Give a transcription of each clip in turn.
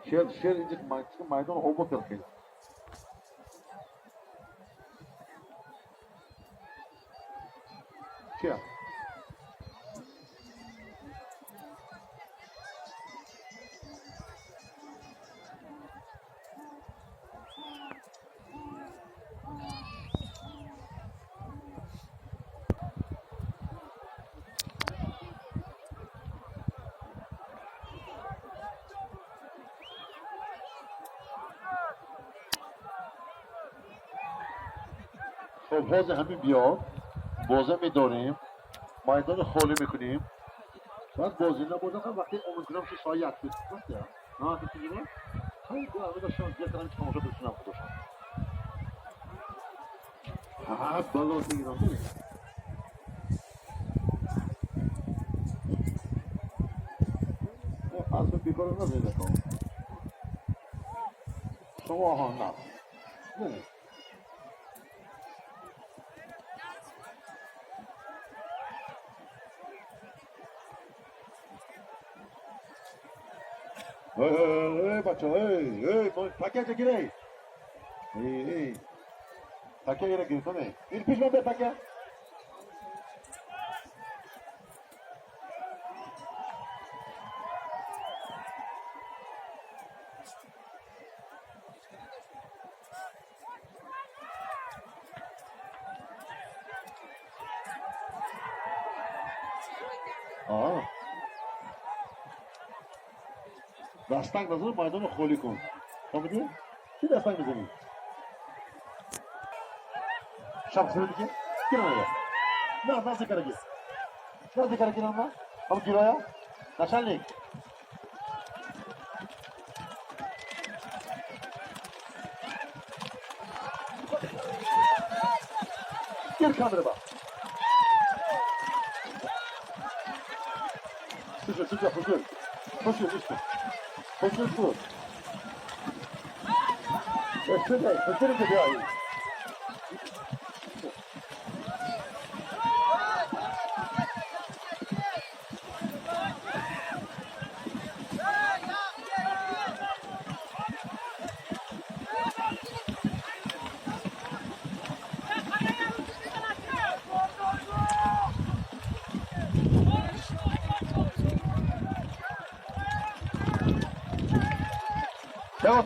Шер, шер инҷа майдон обод кард хеле. Чия? خب حوض همین بیاد بازه میداریم میدان خالی میکنیم بعد بازی نبودن هم وقتی امیدوارم که سایه یک بیست نه که چیزی خیلی دو همه داشتم دیگه کردم که تماشا بتونم خودشم ها بالا میگیرم اصلا بیکار نزنید شما ها نه نه ای بچه ای ای تکیه چگیره ای ای تکیه گیره گیرتونه این پیش من به تکیه آه دستک نزن میدان رو خالی کن فهمیدی؟ چی دستک میزنی؟ شب خیلی دیگه؟ گیر اومده نه نزد کرگی نزد کرگی نه هم گیرایا نشانlik Gir kamera bak. Sıcak sıcak sıcak. Koşuyor işte. Koşuyor şu. Koşuyor koşuyor da bir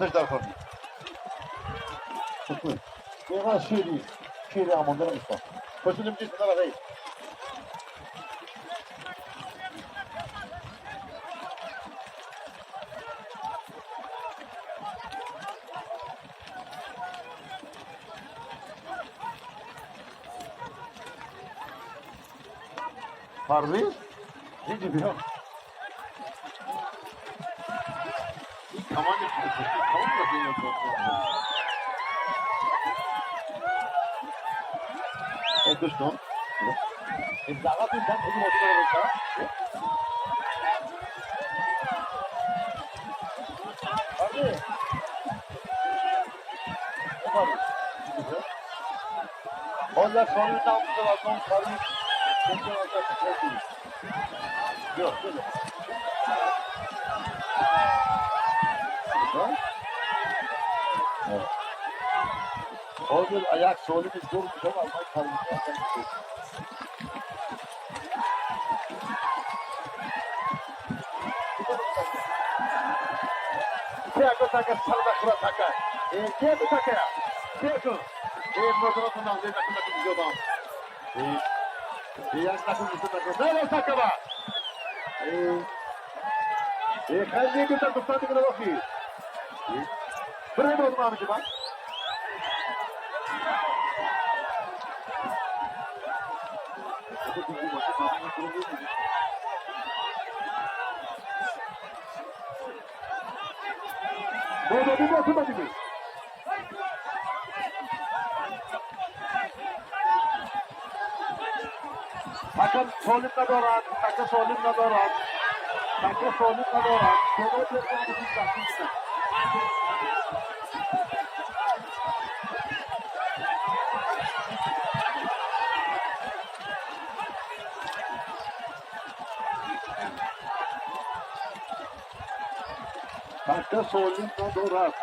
چه در کردی؟ اینقدر شیری شیری آمانده رو میستم پشت نمی‌چیز بزن ای پرویز اینجا بیا این کمان کمان دوستان این زغط این دم خیلی موجود رو حالا خانم نام بزن خانم بیا بیا حاضر یک سالی زور میشم از من کلمه Taka salda kura taka. E ke taka. Ke ko. E modro to na de na kuna jodam. E e як на кун taka. Na taka ba. E e khali ke ta dufta ke rofi. Bre modro ma ke ba. حکم سالم ندارد، حکم سالم ندارد، حکم سالم ندارد. Така солим надорад.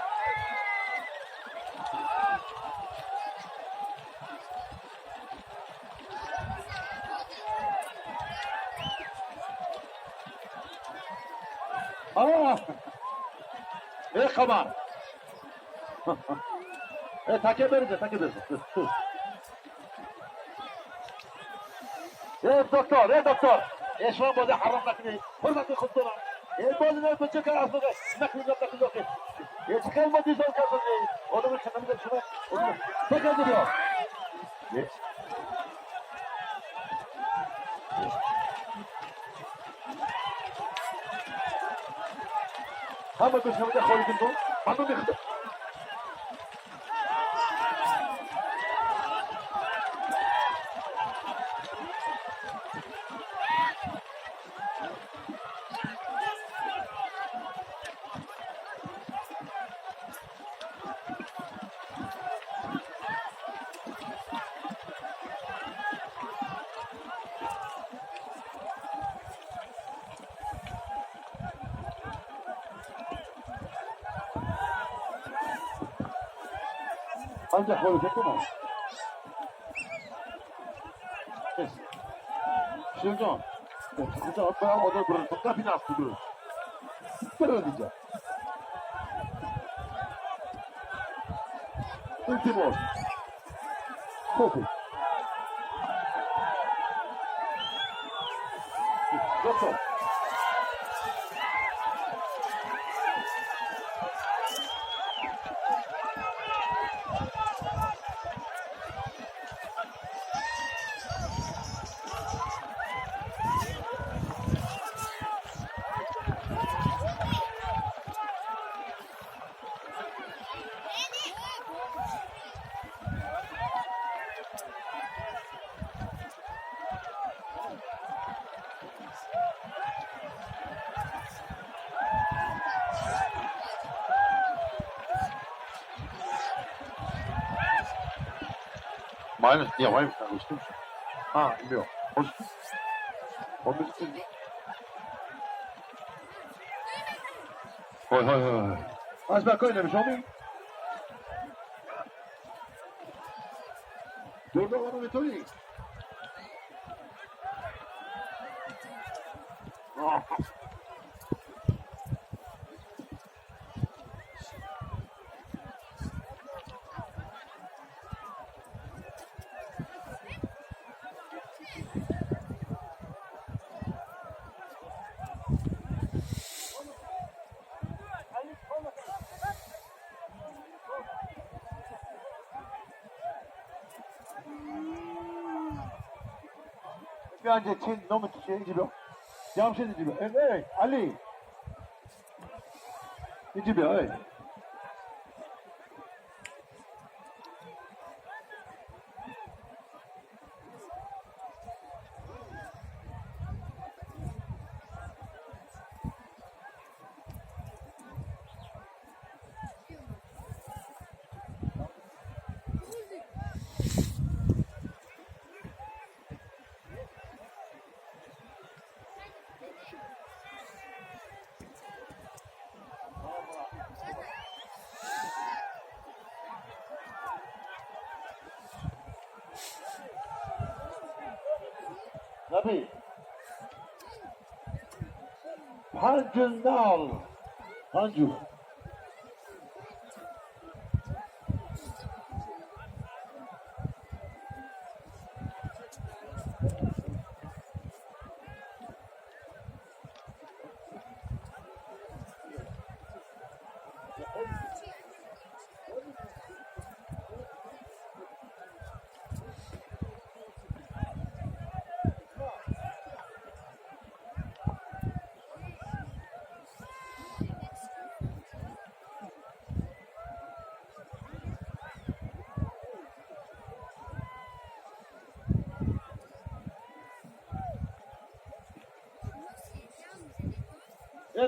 Ey Kaman. Take berize, take berize. Ey doktor, ey doktor. Ey شلون بازی حرام نکنی. حرمت خود دارم. ای بازی نه بچه کار اصلا نکنی نکنی نکنی. ای چه کار بازی زور کردی؟ اونو خدمت شما. تکه بیا. همه دوشنبه خواهی کن منو میخواد. Ancak olacak ama. Şimdi, o da burada biraz durur. Böyle diyeceğim. Ultimo. Kopu. Doktor. Minus, ja, minus, stimmt schon. Ah, ja. Und Hoi, hoi, hoi. Az ben koyayım, şomi. Dur da onu metoli. Bir önce Çin nomit şey gibi. Jamşid gibi. Evet, Ali. Gibi, evet. Nabi. Pancunal. Pancu.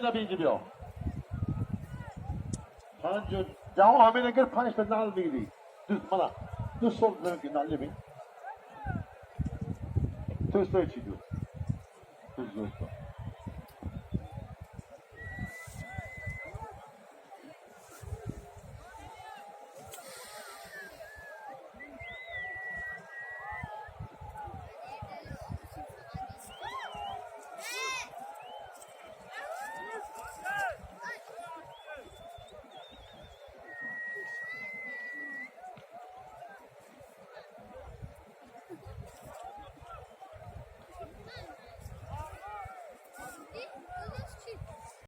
Nabi gibi. Pancu. Ya amine gel panç nal migri. Düz bana. Düz sol nal mi. Düz sol çiziyor. Düz sol.